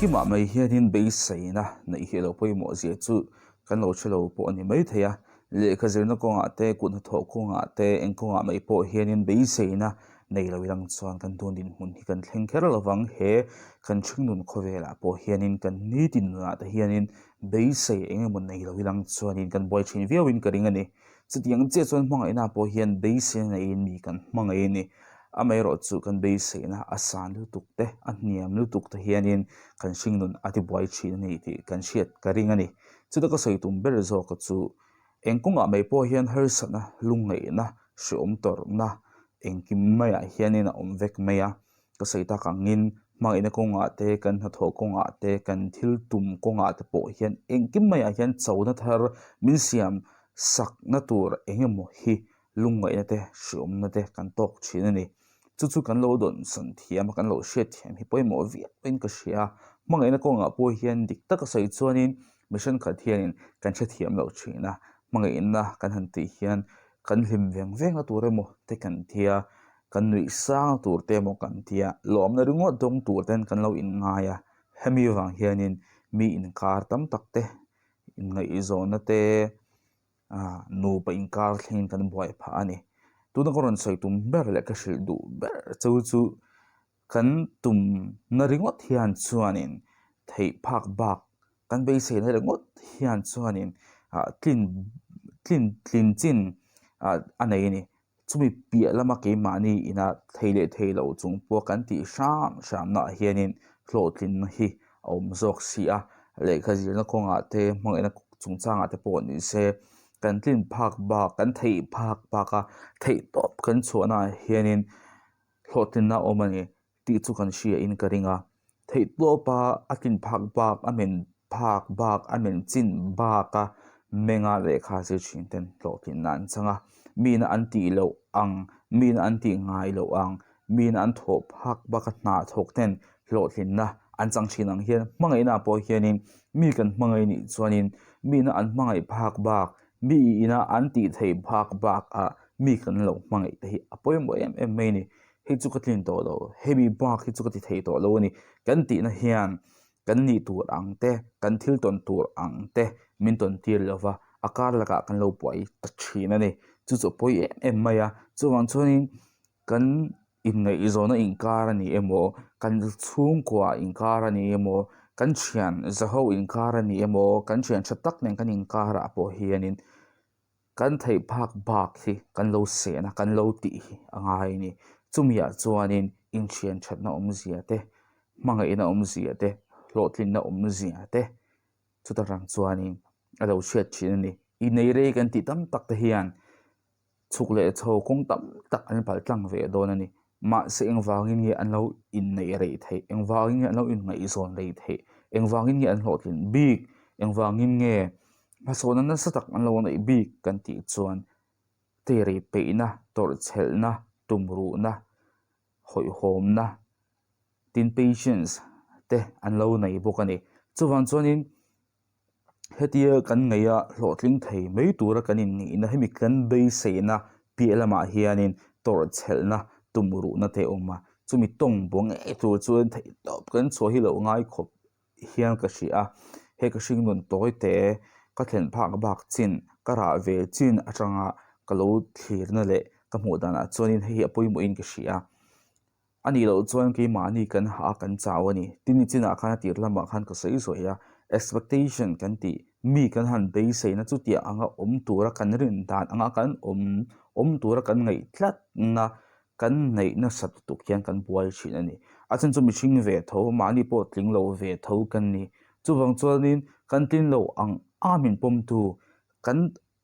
Engkimah mai hianin beiseina neih hi a lo pawimawh zia chu kan lo hre lo pawh a ni maithei a. Lehkha zirna kawngah te, kut hnathawh kawngah te, eng kawngah mai pawh hianin beiseina nei lo ilang chuan kan tun dinhmun hi kan thleng kher lo vang. He kan hringnun khawvelah pawh hianin kan nitin nunah te hianin beisei eng emaw nei lo ilang chuanin kan buai thin viauin ka ring a ni. Chutiang chiah chuan hmangaihna pawh hian beiseina neiin mi kan hmangaih a ni. Amaherawh chu kan beiseina a san lutuk te, a hniam lutuk te hianin kan hringnun a tibuai thin a ni tih kan hriat ka ring a ni. Chuta ka sawi tum ber zawk chu eng kawngah mai pawh hian harsatna, lungngaihna, hreawm tawrhna engkim maiah hianin a awm vek mai a. Ka sawi tak angin hmangaihna kawngah te, kan hnathawh kawngah te, kan thil tum kawngah te pawh hian engkim maiah hian chona thar min siam sakna tur eng emaw hi lungngaihna te, hreawmna te kan tawk thin a ni. Chu chu kan lo dawnsawn thiam a, kan lo hriat thiam hi pawimawh viauin ka hria a. Hmangaihna kawngah pawh hian dik taka sawi chuanin mi thenkhat hianin kan hrethiam loh thin a, hmangaihna kan han tih hian kan hlim veng veng na tur emaw te kan tia, kan nuih sang tur te emaw kan tia, lawmna ringawt dawng tur ten kan lo inngai a, hemi vang hianin mi inkar tam tak te inngaihzawnna te ah nupa inkar thlengin kan buai phah a ni. Tuna ka rawn sawi tum ber leh ka hrilh duh ber chu chu kan tumna ringawt hian chuanin theih phak bak kan beiseina ringawt hian chuanin ah tlin tlin tlin chin ah a nei a ni. Chumi piah lama keimahni ina thei leh thei lo chung pawh kan tih hram hram naah hianin hlawhtlinna hi a awm zawk si a, lehkha zirna kawngah te hmangaihna chungchangah te pawh ni se kan tlin phak bak kan theih phak bak a theih tawp kan chhuahnaah hianin hlawhtlinna a awm a ni. tih chu kan hria in ka ring a, theihtawpa a tlin phak bak a men phak bak a men chin bak a menga lehkha zir thin ten hlawhtlinna an chang a, mina an tih loh ang mina an tih ngai loh ang mina an thawh phak bak a hna thawk ten hlawhtlinna an chang thin ang hian hmangaihna ah pawh hianin mi kan hmangaih nih chuanin mina an hmangaih phak bak mi ina an tih theih phak bak ah mi kan lo hmangaih te hi a pawimawh em em mai a ni. Hei chu ka tlin tawh lo, hemi bak hi chu ka ti thei tawh lo a ni. Kan tihna hian kan nih tur ang te, kan thil tawn tur ang te min tawn tir lo va, a kar lakah kan lo buai ta thin a ni. Chu chu a pawi em em mai a, chuvang chuanin kan inngaihzawna inkar a ni emaw, kan chhungkua inkar a ni emaw, kan thian zaho inkar a ni emaw, kan thian tha tak nen kan inkarah pawh hianin Kan theih phak bak hi kan lo sehna kan lo tih hi a ngai a ni. Chumiah chuanin inthian thatna awmzia te, hmangaihna awmzia te, hlawhtlinna awmzia te chuta rang chuanin a lo hriat thin a ni. Inei rei kan tih tam tak te hian chhuk leh chho kawng tam tak an pal tlang ve dawn a ni. Mahse engvangin nge an lo inneih rei theih, engvangin nge an lo inngaihzawn rei theih, engvangin nge an hlawhtlin bik, engvangin nge hmasawnna nasa tak an lo neih bik kan tih chuan teri peihna, tawrhchhelhna, tumruhna, hawihhawmna tin patience te an lo nei bawk a ni. Chuvang chuanin hetia kan ngaih a hlawhtling thei mai tura kan innihna hemi kan beiseina piah lamah hianin tawrhchhelhna, tumruhna te a awm a, chumi tawng buang ngei tur chuan theihtawp kan chhuah hi lo ngai khawp. hian ka hria a, he ka hringnun tawi te ka thlen phak bak chin ka rah ve chin atanga ka lo thlirna leh ka hmuh danah chuanin hei hi a pawimawhin ka hria a, a nih loh chuan keimahni kan hah a kan chau a ni tin ni chinah khan a tir lamah khan ka sawi sawi a expectation kan tih mi kan han beiseina chutiang anga awm tura kan rin dan anga kan awm awm tura kan ngaih tlatna Kan neih nasat lutuk hian kan buai thin a ni. A chhan chu mihring ve tho, mahni pawh tling lo ve tho kan ni. Chuvang chuanin kan tlin lo ang anga min pawmtu, kan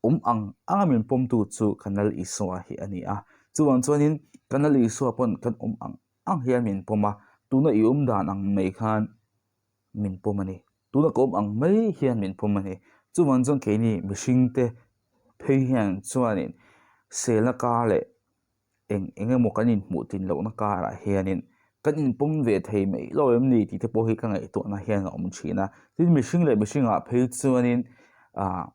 awm ang anga min pawmtu chu kan Lal Isua hi a ni a. Chuvang chuanin kan Lal Isua pawn kan awm ang ang hian min pawm a, tuna i awm dan ang mai khan min pawm a ni. Tuna ka awm ang mai hian min pawm a ni. Chuvang chuan keini mihringte phei hian chuanin selna kar leh eng eng emaw kan inhmuh tin lohna karah hianin kan inpawm ve thei mai lo em ni tih te pawh hi ka ngaihtuahna hian a awm thin a tin mihring leh mihringah phei chuanin ah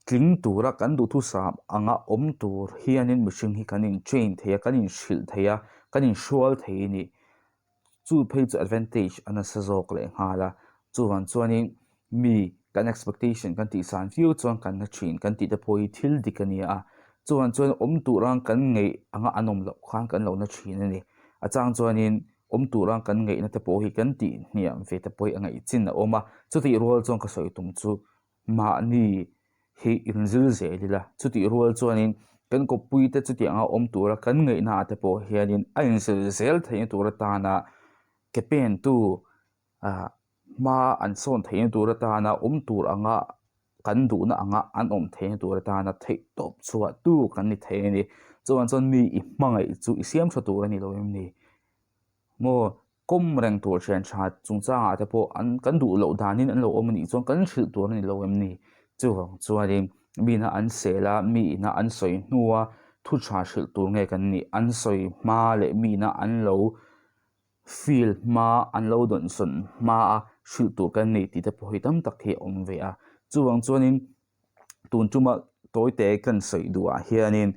tling tura kan duhthusam anga awm tur hianin mihring hi kan in train thei a kan inhrilh thei a kan inhrual thei a ni. Chu phei chu advantage a nasa zawk leh nghal a. Chuvang chuanin mi kan expectation kan tih san viau chuan kan na thin kan tih te pawh hi thil dik a ni a. Chuvang chuan awm tura kan ngeih anga an awm loh khan kan lo na thin a ni. A chang chuanin awm tura kan ngeihna te pawh hi kan tih hniam ve te pawh hi a ngaih chin a awm a. Chutih rual chuan ka sawi tum chu mahni hi inzir zel ila. Chutih rual chuanin kan kawppui te chutianga awm tura kan ngaihna ah te pawh hianin a inzir zel theihna tur atana ke pentu ah hma an sawn theihna tur atana awm tur anga kan duhna anga an awm theihna tur atana theihtawp chhuah tu kan ni thei a ni. Chuvang chuan mi i hmangaih chu i siam tha tur a ni lo em ni? Maw kawm reng tur thian tha chungchangah te pawh an kan duh loh danin an lo awm a nih chuan kan hrilh tur a ni lo em ni? Chuvang chuanin mi ina an sel a, mi ina an sawi hnua thu tha hrilh tur nge kan nih? An sawi hma leh mi ina an lo feel hma, an lo dawnsawn hma a hrilh tur kan nih tih te pawh hi tam tak hi a awm ve a. Chuvang chuanin tun tuma tawite kan sawi duhah hianin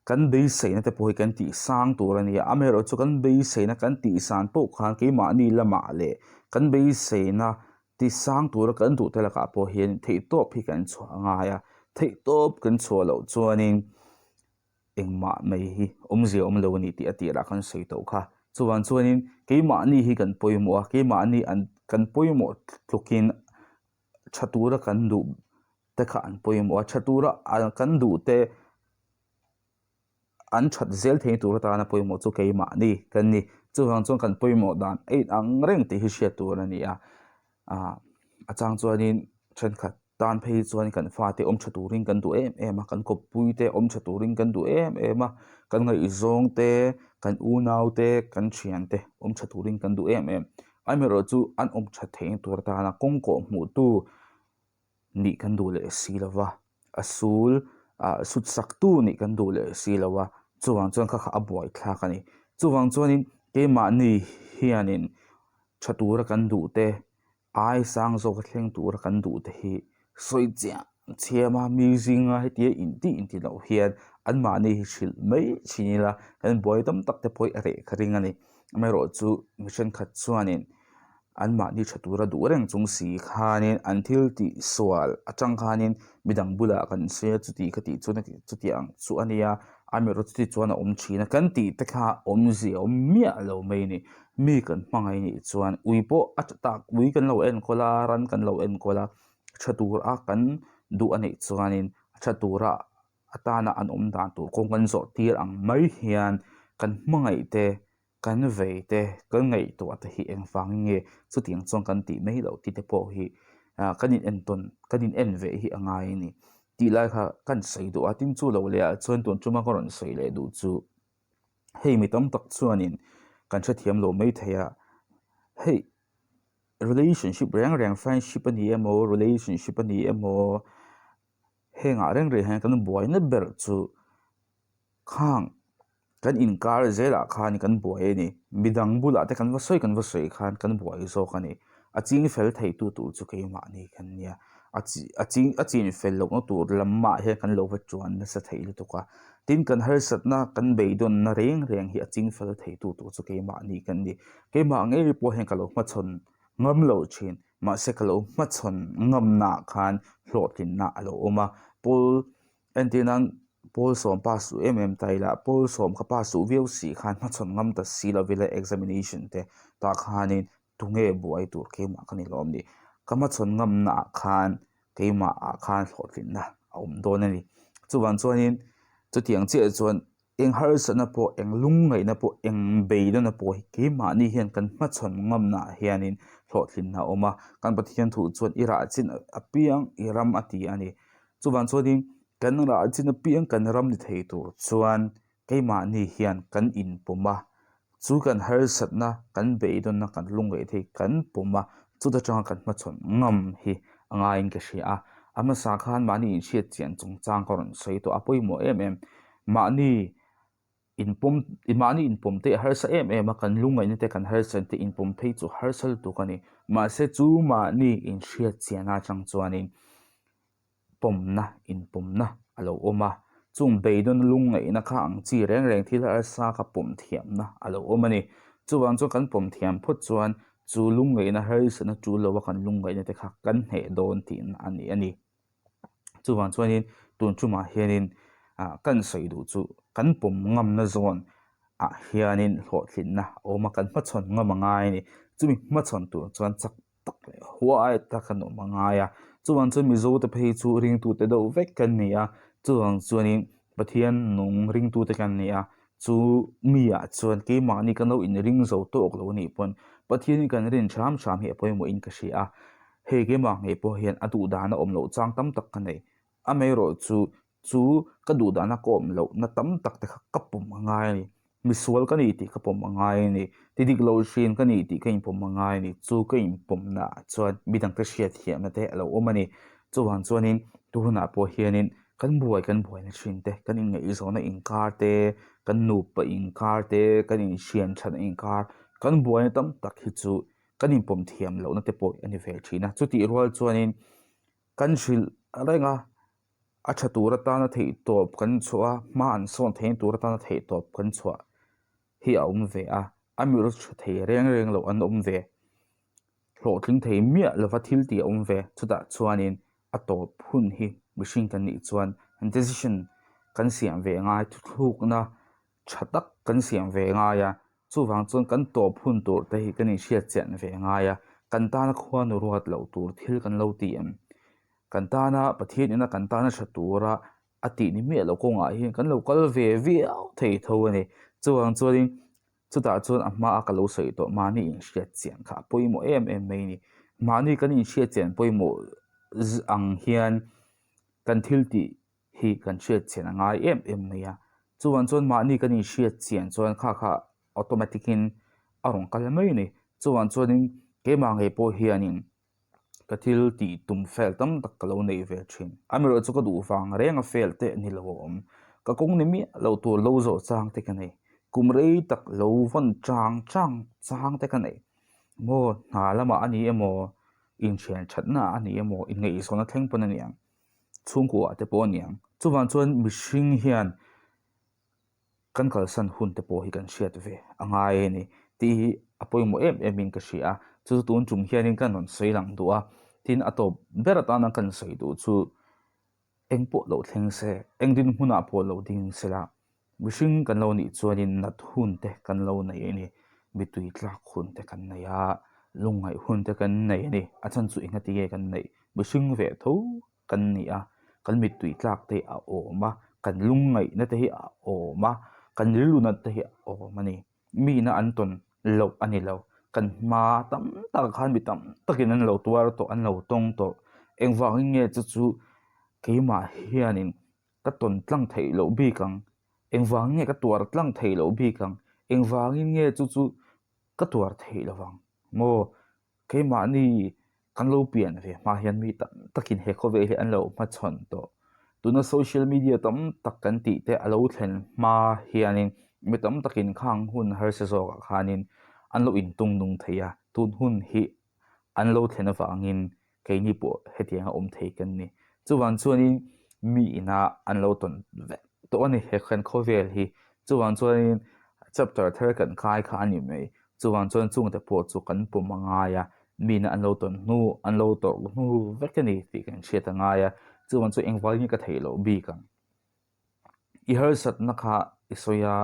kan beiseina te pawh hi kan tih sang tur a ni a, amaherawhchu kan beiseina kan tih san pawh khan keimahni lamah leh kan beiseina ti sang tura kan duh te lakah pawh hian theihtawp hi kan chhuah a ngai a, theihtawp kan chhuah loh chuanin engmah mai hi awmzia awm lo a ni tih a tirah kan sawi tawh kha. Chuvang chuanin keimahni hi kan pawimawh a, keimahni an kan pawimawh tlukin tha tura kan duh te kha an pawimawh a, tha tura kan duh te an that zel thei tur atana pawimawh chu keimahni kan ni. Chuvang chuan kan pawimawh dan a inang reng tih hi hriat tur a ni a, ah a chang chuanin thenkhat tan phei chuan kan fate awm tha turin kan duh em em a, kan kawppui te awm tha turin kan duh em em a, kan ngaihzawng te, kan unau te, kan thian te awm tha turin kan duh em em. Amaherawh chu an awm tha theih tur atana kawng kawh hmuh tu nih kan duh leh si lo va, a sul ah sut sak tu nih kan duh leh si lo va, chuvang chuan kha kha a buai thlak a ni. Chuvang chuanin keimahni hianin tha tura kan duh te ai sang zawka thleng tura kan duh te hi sawi chiah chhiam a, mi zinga hetia intih intih loh hian anmahni hi hrilh mai thin ila kan buai tam tak te pawh hi a reh ka ring a ni. Amaherawhchu mi thenkhat chuanin anmahni tha tura duh reng chung si khanin an thil tih sual atang khanin midang bulah kan sawi a chuti ka tih chuan chuti ang chu a nia amaherawhchu chuti chuan a awm thin a kan tih te kha awmzia a awm miah lo mai a ni. Mi kan hmangaih nih chuan ui pawh a tha tak ui kan lo enkawl a ran kan lo enkawl a tha tura kan duh a nih chuanin tha tura atana an awm dan tur kawng kan zawh tir ang mai hian kan hmangaih te kan vei te kan ngaihtuah te hi engvangin nge chutiang chuan kan tih mai loh tih te pawh hi ah kan in entawn kan in en ve hi a ngai a ni tih lai kha kan sawi duh a tin chu lo leh ah chuan tun tuma ka rawn sawi leh duh chu hei mi tam tak chuanin kan hrethiam lo mai thei a hei relationship reng reng friendship a ni emaw relationship a ni emaw hengah reng reng hian kan buaina ber chu khang kan inkar zelah khan kan buai a ni midang bulah te kan va sawi kan va sawi khan kan buai zawk a ni a ching fel thei tu tur chu keimahni kan nia a chi a ching a chin fel lohna tur lamah hian kan lo va chuan nasa thei lutuk a tin kan harsatna kan beidawnna reng reng hi a ching fel thei tu tur chu keimahni kan ni keimah ngei pawh hian ka lo hmachhawn ngam lo thin. Mahse ka lo hmachhawn ngamnaah khan hlawhtlinna a lo awm a, pawl entir nan pawl sawm pass duh em em ta ila pawl sawm ka pass duh viau si khan hmachhawn ngam ta si lo ila examination te tah khanin tunge buai tur keimah ka ni lawm ni, ka hmachhawn ngamnaah khan keimah ah khan hlawhtlinna a awm dawn a ni. Chuvang chuanin chutiang chiah chuan Eng harsatna pawh, eng lungngaihna pawh, eng beidawna pawh hi keimahni hian kan hmachhawn ngamnaah hianin hlawhtlinna a awm a. Kan Pathian thu chuan i rah chin apiang i ram a ti a ni. Chuvang chuanin kan rah chin apiang kan ram ni thei tur chuan keimahni hian kan inpawm a. Chu kan harsatna, kan beidawnna, kan lungngaih te hi kan pawm a, chuta tanga kan hmachhawn ngam hi a ngaiin ka hria a. A hmasa khan mahni inhriat chian chungchang ka rawn sawi tawh a, pawimawh em em. Mahni inpawm, mahni inpawm te a harsa em em a, kan lungngaihna te kan harsatna te inpawm phei chu harsa lutuk a ni. Mahse chu mahni inhriat chian atang chuanin pawmna, inpawmna a lo awm a, chung beidawn lungngaihna kha ang chi reng reng thil harsa kha pawm thiamna a lo awm a ni. Chuvang chuan kan pawm thiam phawt chuan chu lungngaihna harsatna tul lova kan lungngaihna te kha kan hneh dawn tihna a ni a ni. Chuvang chuanin tun tumah hianin ah kan sawi duh chu kan pawm ngamna zawn ah hianin hlawhtlinna a awm a, kan hmachhawn ngam a ngai a ni. Chumi hmachhawn tur chuan chak tak leh huai tak an awm a ngai a, chuvang chuan Mizo te phei chu ringtute deuh vek kan ni a, chuvang chuanin Pathian nung ringtute kan ni a, chu mi ah chuan keimahni kan lo inring zo tawk lo anih pawn Pathian hi kan rin hram hram hi a pawimawh in ka hria a, hei keimah ngei pawh hian a duh dan a awm loh chang tam tak ka nei, amaherawh chu chu ka duh dana ka awm loh na tam tak te kha ka pawm a ngai a ni. Misual ka ni tih ka pawm a ngai a ni. Ti dik lo hrin ka ni tih ka inpawm a ngai a ni. Chu ka inpawmna ah chuan midangte hriat thiamna te a lo awm a ni. Chuvang chuanin tu hunah pawh hianin kan buai kan buaina thin te, kan inngaihzawhna inkar te, kan nupa inkar te, kan inhrian thatna inkar, kan buaina tam tak hi chu kan inpawm thiam lohna te pawh a ni ve thin a. Chutih rual chuanin kan hrilh reng a. A tha tur atana theihtawp kan chhuah a, hma an sawn theihna tur atana theihtawp kan chhuah hi a awm ve a, a mi rawt tha thei reng reng loh an awm ve, hlawhtling thei miah lova thil tih a awm ve, chutah chuanin a tawp hun hi mihring kan nih chuan decision kan siam ve ngai thuthlukna tha tak kan siam ve ngai a, chuvang chuan kan tawp hun tur te hi kan inhriat chian ve ngai a, kan tana khuanu ruat loh tur thil kan lo ti em? Kan tana Pathian ina kan tana tha tura a tih ni miah loh kawngah hian kan lo kal ve viau thei tho a ni. Chuvang chuanin chutah chuan a hmaa ka lo sawi tawh mahni inhriat chian kha a pawimawh em em mai a ni. Mahni kan inhriat chian pawimawh ang hian kan thil tih hi kan hriat chian a ngai em em mai a. Chuvang chuan mahni kan inhriat chian chuan kha kha automatic in a rawn kal mai a ni. Chuvang chuanin keimah ngei pawh hianin ka thil tih tum fail tam tak ka lo nei ve thin. Amaherawhchu chu ka duh vang reng a fail teh ni lo a awm. Ka kawng ni miah lo tur lo zawh chang te ka nei. Kum rei tak lo vawn chang chang chang te ka nei. Maw hna lamah a ni emaw, inthian thatna a ni emaw, inngaihzawnna thleng pawn a ni ang, chhungkua te pawh a ni ang. Chuvang chuan mihring hian kan kalsan hun te pawh hi kan hriat ve a ngai a ni tih hi a pawimawh em em in ka hria a, chu chu tun tum hianin kan rawn sawi lang duh a, tin a tawp ber atana kan sawi duh chu eng pawh lo thleng se, eng dinhmunah pawh lo ding se la, mihring kan lo nih chuanin nat hun te kan lo nei a ni, mitui tlak hun te kan nei a, lungngaih hun te kan nei a ni, a chhan chu engati nge kan neih, mihring ve tho kan ni a, kan mittui tlak te hi a awm a, kan lungngaihna te hi a awm a, kan rilru nat te hi a awm a ni. Mina an tawn loh a ni lo. Kan hma tam tak ah khan mi tam takin an lo tuar tawh, an lo tawng tawh. Engvangin nge chu chu keimah hianin ka tawn tlang theih loh bik ang? Engvangin nge ka tuar tlang theih loh bik ang? Engvangin nge chu chu ka tuar theih lo vang? Maw? Keimahni kan lo pian ve hma hian mi tam takin he khawvel hi an lo hmachhawn tawh. Tuna social media tam tak kan tih te a lo thlen hma hianin mi tam takin khang hun harsa zawkah khanin an lo intung nung thei a, tun hun hi an lo thlen avangin keini pawh hetiang a awm thei kan ni. Chuvang chuanin mi ina an lo tawn vek tawh a ni he kan khawvel hi. Chuvang chuanin chapter thar kan khai kha a ni mai. Chuvang chuan chungte pawh chu kan pawm a ngai a, mina an lo tawn hnu, an lo tawrh hnu vek a ni tih kan hriat a ngai a, chuvang chu engvangin ka theih loh bik ang. I harsatna kha i sawi a,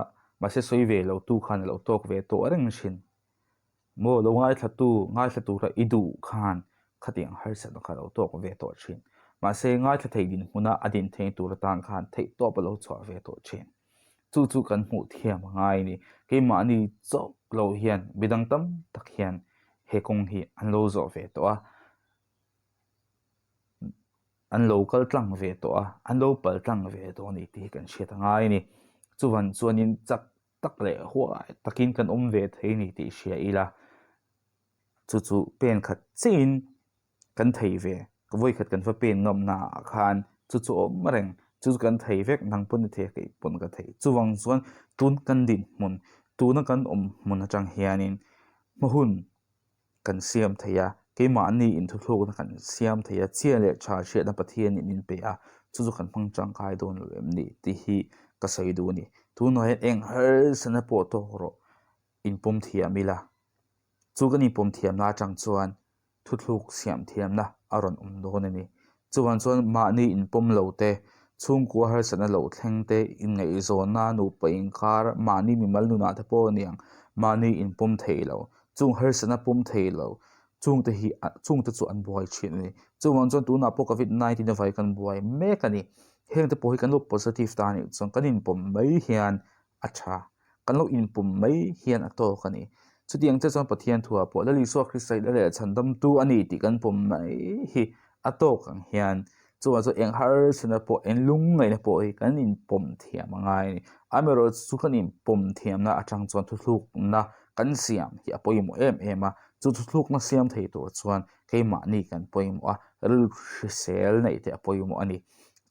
mahse sawi ve lo tu khan a lo tawk ve tawh reng thin. Maw lo ngaithla tu, ngaithla tura i duh khan khatiang harsatna kha a lo tawk ve tawh thin. Mahse ngaithla thei dinhmuna a din theih tur atan khan theihtawp a lo chhuah ve tawh thin. Chu chu kan hmuh thiam a ngai a ni. Keimahni chauh lo hian midang tam tak hian he kawng hi an lo zawh ve tawh a, an lo kal tlang ve tawh a, an lo pal tlang ve tawh a ni tih hi kan hriat a ngai a ni. Chuvan chuanin chak tak leh huai takin kan awm ve thei a ni tih hria ila, chu chu pen khat chiahin kan thei ve, ka vawikhat kan va pen ngam na ah khan chu chu awm reng, chu chu kan thei vek, nang pawn i thei a kei pawn ka thei. Chuvang chuan tun kan dinhmun, tuna kan awm hmun atang hianin hma hun kan siam thei a, keimahni inthuhlukna kan siam thei a, chhia leh tha hriatna Pathianin min pe a, chu chu kan hmang tangkai dawn lo em ni tih hi ka sawi duh a ni. Tunah hian eng harsatna pawh tawk rawh. Inpawm thiam ila. Chu kan inpawm thiamna atang chuan thuthluk siam thiamna a rawn awm dawn a ni. Chuvang chuan mahni inpawm lo te, chhungkua harsatna lo thleng te, inngaihzawnna, nupa inkar, mahni mimal nunah te pawh a niang, mahni inpawm thei lo, chung harsatna pawm thei lo, chungte hi chungte chu an buai thin a ni. Chuvang chuan tunah pawh covid 19 avai kan buai mek a ni. Hengte pawh hi kan lo positive ta a nih chuan kan inpawm mai hian a tha. Kan lo inpum mai hian a tawk a ni. Chutiang che chuan Pathian thuah pawh Lal Isua Krista in a leh chhandamtu a ni tih kan pawm mai hi a tawk ang hian chuvang chu eng harsatna pawh eng lungngaihna pawh hi kan inpawm thiam a ngai a ni. Amaherawhchu chu kan inpawm thiamna atang chuan thuthlukna kan siam hi a pawimawh em em a, chu thuthlukna siam thei tur chuan keimahni kan pawimawh a, rilru hrisel neih te a pawimawh a ni.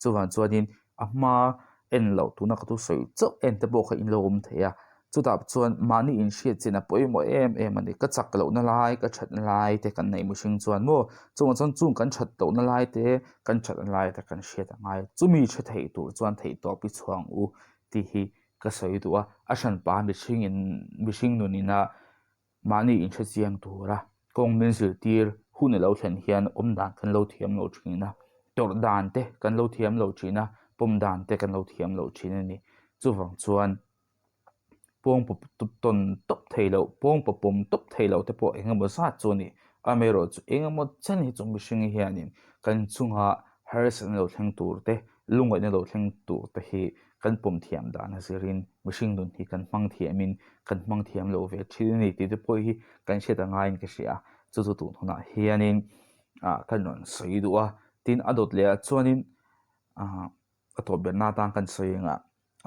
Chuvang chuanin a hma en loh tuna ka thusawi chauh en te pawh kha in lo awm thei a, chutah chuan mahni inhriat chin a pawimawh em em a ni, ka chak lohna lai ka thatna lai te kan neih mihring chuan maw chungah chuan chung kan that lohna lai te kan thatna lai te kan hriat a ngai chumi hre thei tur chuan theihtawp i chhuang u tih hi ka sawi duh a, a hranpa mihring in mihring nun ina Mahni inhrechiang tura kawng min zirtir hun a lo thlen hian awm dan kan lo thiam lo thin a, tawrh dan te kan lo thiam lo thin a, pawm dan te kan lo thiam lo thin a ni. Chuvang chuan pawng pawp tawn tawp thei loh, pawng pawp pawm tawp thei loh te pawh eng emaw zat chu a ni. Amaherawhchu eng emaw chen hi chu mihring hianin kan chunga harsatna lo thleng tur te, lungngaihna lo thleng tur te hi kan pawm thiam dan a zirin mihring nun hi kan hmang thiamin kan hmang thiam lo ve thin a ni tih te pawh hi kan hriat a ngaiin ka hria a, chu chu tun hunah hianin ah kan rawn sawi duh a, tin a dawt leh ah chuanin ah a tawp ber na atan kan sawi ang a,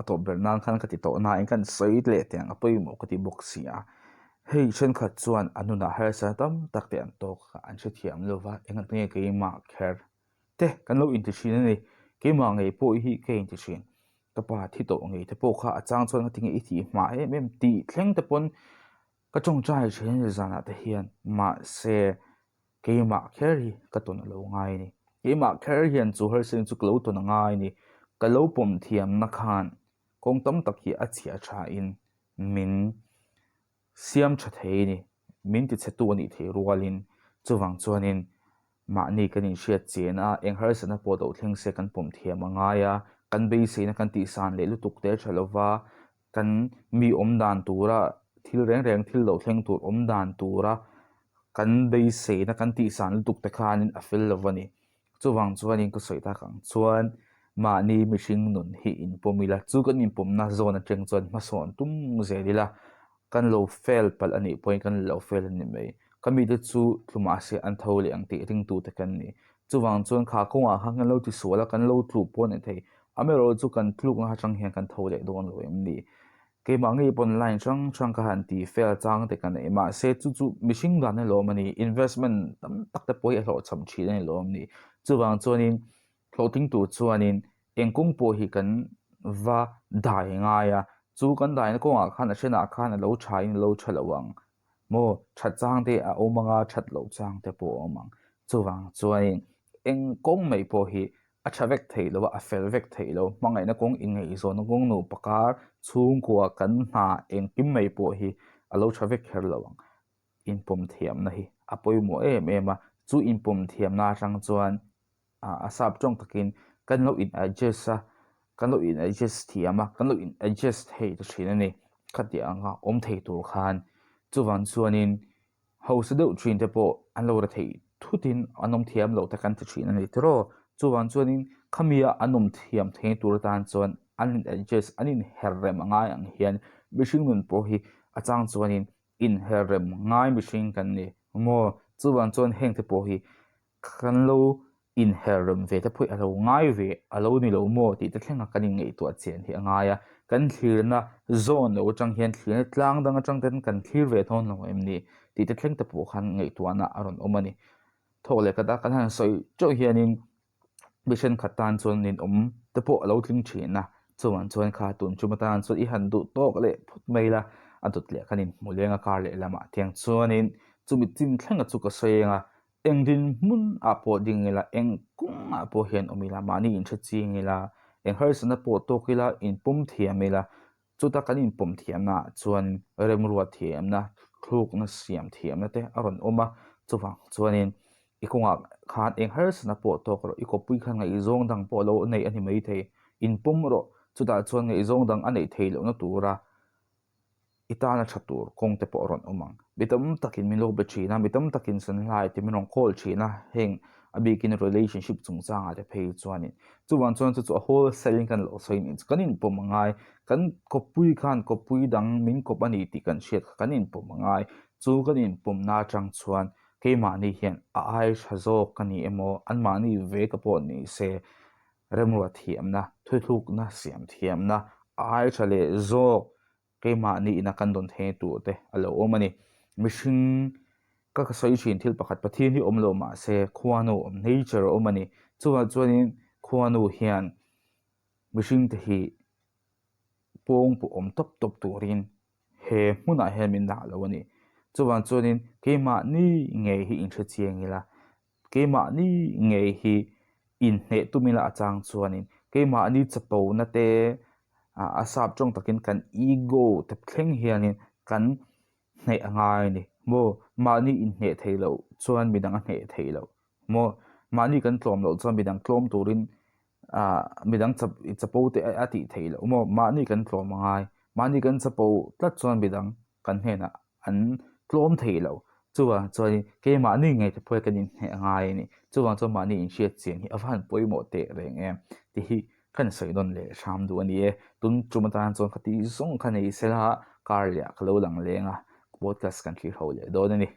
a tawp ber nan khan ka ti tawh nain kan sawi leh teh ang a pawimawh ka ti bawk si a, hei thenkhat chuan a nunah harsatna tam tak te an tawk a, an hrethiam lo va engati nge keimah kher te kan lo inti thin a ni. Keimah ngei pawh hi ka inti thin. Ka pa thi tawh ngei te pawh kha a chang chuan ka ti nge i tih hma em em tih thleng te pawn ka tawngtai thin a ni zanah te hian. Mahse keimah kher hi ka tawn a lo ngai a ni. Keimah kher hian chu harsatna chu ka lo tawn a ngai a ni. Ka lo pawm thiamna khan kawng tam tak hi a chhiah thain min siam tha thei a ni. Min tichhetu a nih theih rualin chuvang chuanin mahni kan inhriat chen a, eng harsatna pawh do thleng se kan pawm thiam a ngai a, kan beiseina kan tihsan leh lutuk te tha lova kan mi awm dan tura thil reng reng thil lo thleng tur awm dan tura kan beiseina kan tihsan lutuk te khanin a fel lo a ni. Chuvang chuanin ka sawi tak ang chuan mahni mihring nun hi inpawm ila, chu kan inpawmna zawn atang chuan hmasawn tum zel ila, kan lo fail palh a nih pawhin kan lo fail a ni mai. Ka mite chu tlu mahse an tho leh ang tih ringtute kan ni. Chuvang chuan kha kawngah khan kan lo tisual a, kan lo tlu pawh a ni thei. Amaherawhchu chu kan tlukna atang hian kan tho leh dawn lo em ni? Keimah ngei pawn line hrang hrang ka han ti fel chang te ka nei. Mahse chu chu mihring dan a lawm a ni. Investment tam tak te pawh hi a hlawhchham thin a ni lawm ni. Chuvang chuanin hlawhtling tur chuanin eng kawng pawh hi kan va dai ngai a. Chu kan daina kawngah khan a hrenah khan a lo tha in a lo tha lo ang. Maw that chang te a awm ang a, that loh chang te pawh a awm ang. Chuvang chuanin eng kawng mai pawh hi a tha vek theih lo a, a fel vek theih lo. Hmangaihna kawng ingaihzawnna kawng nupa kar chhungkua kan hna engkim mai pawh hi a lo tha vek kher lo ang. Inpawm thiamna hi a pawimawh em em a, chu inpawm thiamna atang chuan a sap tawng takin kan lo in adjust a, kan lo in adjust thiam a, kan lo in adjust thei ta thin a ni. Khatiang anga awm thei tur khan chuvang chuanin Hausa deuh thin te pawh an lo ra theih thutin an awm thiam loh te kan ti thin a ni tiraw. Chuvang chuanin khamia an awm thiam thei tur atan chuan an in adjust an inher rem a ngai ang hian mihring nun pawh hi a chang chuanin inher rem ngai mihring kan ni maw. Chuvang chuan heng te pawh hi Kan lo inher rem ve te pawh a lo ngai ve a lo ni lo maw tih te thlenga kan inngaihtuah chian hi a ngai a, kan thlirna zawn lo atang hian thlirna tlang dang atang ten kan thlir ve dawn lo em ni tih te thleng te pawh khan ngaihtuahna a rawn awm a ni. Thawk leh khat a kan han sawi teuh hianin mi thenkhat tan chuan ninawm te pawh a lo tling thin a, chuan chuan kha tun tum atan chuan i han duh tawk leh phawt mai la, a dawt leh khan inhmu leng a kar leh lamah tiang chuanin chumi chin thlenga chu ka sawi eng a, Eng dinhmun ah pawh ding ila, eng kawng ah pawh hian awm ila, mahni inhre ching ila, eng harsatna pawh tawk ila, inpawm thiam ila. Chuta kan inpawm thiamnaah chuan remruat thiamna, thlukna siam thiamna te a rawn awm a, chuvang chuanin i kawngah khan eng harsatna pawh tawk rawh, i kawppui khan ngaihzawng dang pawh lo neih a ni maithei, inpawm rawh, chutah chuan ngaihzawng dang a neih theih lohna tura i tana tha tur kawng te pawh a rawn awm ang. Mi tam takin min lo be thin a, mi tam takin sanhlai te min rawn call thin a, heng a bikin relationship chungchangah te phei chuanin chuvang chuan chu chu a wholesale in kan lo sawi nih chu kan inpawm a ngai, kan kawppui khan kawppui dang min kawp a ni tih kan hriat kha kan inpawm a ngai, chu kan inpawmna atang chuan keimahni hian a ai tha zawk ka ni emaw anmahni ve ka pawh ni se remruat thiamna, thuthlukna siam thiamna a ai tha leh zawk keimahni ina kan dawn thei tur te a lo awm a ni. Mihring ka ka sawi thin thil pakhat Pathian hi awm lo mah se khuanu awm nature a awm a ni. Chuvang chuanin khuanu hian mihring te hi pawng pawh awm tawp tawp turin he hmunah hian min dah lo a ni. Chuvang chuanin keimahni ngei hi inhre chiang ila Keimahni ngei hi inhneh tum ila a chang chuanin keimahni chapona te a sap tawng takin kan ego te thleng hianin kan hneh a ngai a ni maw? Mahni inhneh thei loh chuan midang a hneh thei loh maw? Mahni kan tlawm loh chuan midang tlawm turin ah midang chap chapo te a tih theih loh maw? Mahni kan tlawm a ngai mahni kan chapo tlat chuan midang kan hnenah an tlawm thei lo. Chuvang chuanin keimahni ngei te pawh hi kan inhneh a ngai a ni. Chuvang chuan mahni inhriat chian hi a va han pawimawh teh reng em tih hi kan sawi nawn leh hram duh a ni e. Tun tum atan chuan ka tih zawng kha nei sela kar leh ah ka lo lang leng a, podcast kan thlir ho leh dawn a ni.